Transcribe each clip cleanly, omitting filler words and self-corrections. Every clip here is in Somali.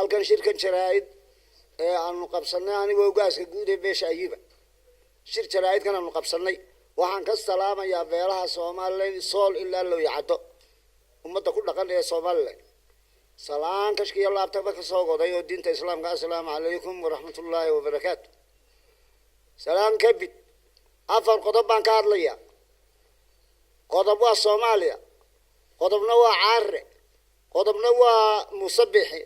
Halkan shirkan jaraa'id ee aanu qabsannay, anigoo ugaaska guud ee beesha Ayuba, shir jaraa'idkan aanu qabsannay, waxaan ka salaamayaa beelaha Somalilan, Sool ilaa Lowyacaddo, ummadda ku dhaqan ee Somalilan. Salaan kashkiyo laabtaba ka soo goday oo diinta Islaamka. Assalaamu calaykum waraxmatullaahi wabarakaatu. Salaan kabid, afar qodob baan ka hadlayaa. Qodob waa Soomaaliya, qodobna waa Caare, qodobna waa Musabixi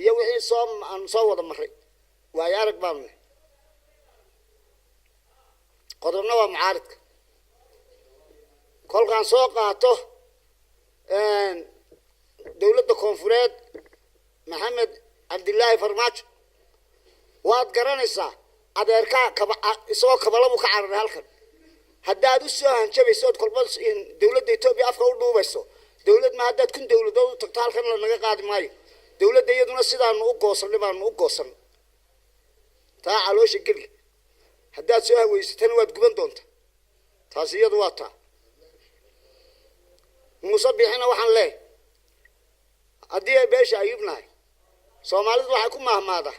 iyo wixii soo aan soo wada maray, waayo arag baanu nahy. Qodobna waa mucaaridka. Kolkaan soo qaato dowladda Koonfureed, Maxamed Cabdillaahi Farmaajo, waad garanaysaa, adeerkaa kaba isagoo kabalabu ka cararay halkan. Haddaad u soo hanjabayso ood kolba dowladda Etoobiya afka u dhuubayso, dowlad ma haddaad 1000 dowladood u tagto, halkan lanaga qaadi maayo. Dowladda iyaduna sidaanu u goosanay baanu u goosan. Taa caloosha geli. Haddaad soo haweysatana, waad guban doonta. Taasi iyadu waa taa. Muuse Bixina waxaan leehay, haddii ay beesha Ayuub nahay, Soomaalidu waxay ku mahmaada: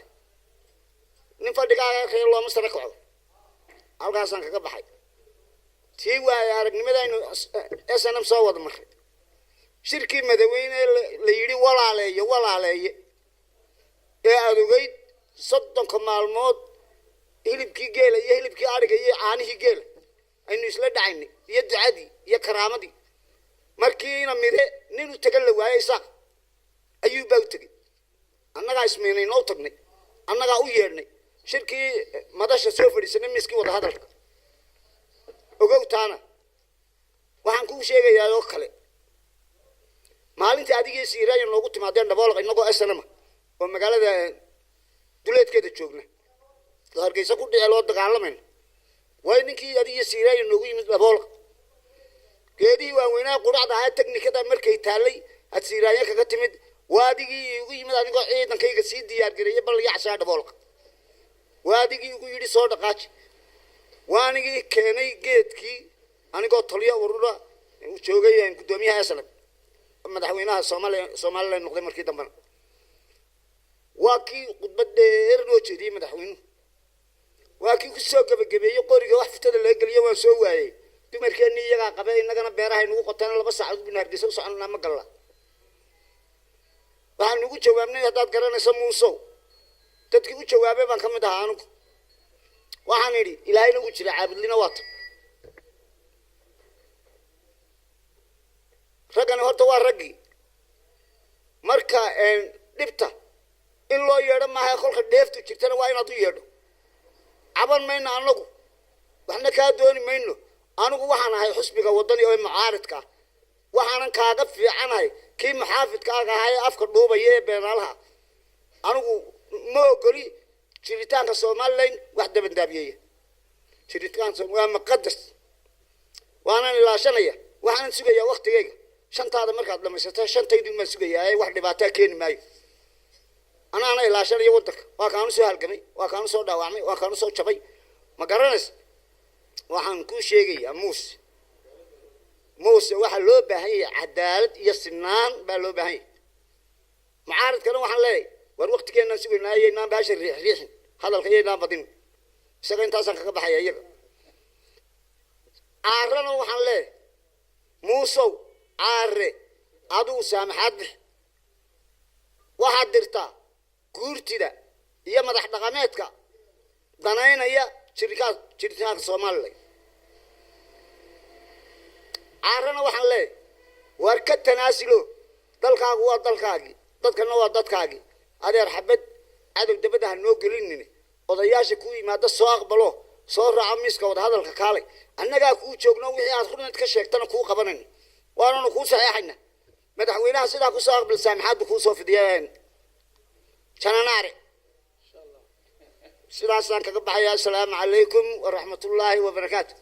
"Nin fadhigaaga arkaya looma sara kaco." Halkaasaan kaga baxay tii waaya aragnimadaaynu SNM soo wada maray. Shirkii madaweyne la yidhi walaaleeye, walaaleeye ee aada ogeyd, 30-ka maalmood hilibkii geela iyo hilibkii adhiga iyo caanihii geela aynu isla dhacaynay, iyo ducadii iyo karaamadii. Markiina mire nin u tagan la waayey, Isaaq Ayuub baa u tegey. Annagaa ismiinay noo tagnay, annagaa u yeedhnay shirkii madasha, soo fadhiisanay miiskii wada hadalka. Ogow taana. Waxaan kuu sheegayaa oo kale, maalintii adigii Siiraanya noogu timaadeen Dhaboolaq, innagoo SNM oo magaalada duleedkeeda joogna oo Hargeysa ku dhice loo dagaalamayno, waayo ninkii adigii Siiraanya noogu yimid Dhaboolaq, geedihii waaweynaa quracda ahaa, technikada markay taallay, aad Siiraanya kaga timid, waa adigii igu yimid anigoo ciidankayga sii diyaar gareeyay bal yacsaa Dhaboolqa. Waa adigii igu yidhi soo dhaqaaji. Waa anigii keenay geedkii anigoo taliyo urura joogay, guddoomiyaha SNM, madaxweynaha Soomaaliya, Somaliland noqday markii dambena. Waa kii khudbad dheer loo jeediyey madaxweynuhu. Waa kii kusoo gebagabeeyey: "Qoriga wax fitada laga geliyo waan soo waayey, dumarkeennii iyagaa qabe, innagana beerahay nagu qoteen, 2 saacadood binu Hargeysa u soconanaa, ma galla." Waxaan nugu jawaabnay, haddaad garanayso Muusow, dadkii u jawaabay baan ka mid ahaa anigu. Waxaan idhi: "Ilaahayna wuu jira, caabudlina waa ta." Raggani horta waa raggii marka dhibta in loo yeedho maaha, kolka dheeftu jirtana waa inaad u yeedho. Caban mayno annagu, waxna kaa dooni mayno. Anigu waxaan ahay xusbiga Waddani oo mucaaridka ah. Waxaanan kaaga fiicanahay kii muxaafidkaaga ahaa ee afka dhuubaya ee beenaalaha. Anigu ma ogoli jiritaanka Somalilan wax dabandaabiyeeya. Jiritaanka waa muqadas, waanan ilaashanaya. Waxaanan sugayaa waktigayga. Shantaada markaad dhamaysato, shantaydu baan sugayaa ee wax dhibaataa keeni maayo. Anaana ilaashanaya waddanka. Waa kaanu soo halgamay, waa kaanu soo dhaawacmay, waa kaanu soo jabay. Ma garanaysa? Waxaan kuu sheegayaa, Muuse, Muuse, waxaa loo baahan yahay cadaalad iyo sinaan baa loo baahan yahay. Mucaaridkana waxaan leeyahay: war waktigeenaan sugaynaa, iyaynaan baasha riix riixin, hadalka iyaynaan badin. Isaga intaasaan kaga baxaya iyaga. Caarana waxaan leeyahay: Muusow, Caare, adigu saamaxaad bix. Waxaad dirtaa guurtida iyo madax dhaqameedka danaynaya jiritaanka Somalilan. Caarana waxaan leeyahay: waar ka tanaasilo. Dalkaagu waa dalkaagii, dadkana waa dadkaagii. Adeer, xabad cadow dabadda ha noo gelinine. Odayaasha kuu yimaada soo aqbalo, soo raaco miiska wadahadalka, kaalay. Annagaa kuu joogno, wixii aad runad ka sheegtana kuu qabanayno, waananu kuu saxeexayna. Madaxweynaha sidaa kusoo aqbal, saamaxaadbu kuu soo fidiyeen jananaare. Sidaasaan kaga baxaya. Assalaamu calaykum waraxmatullaahi wabarakaatu.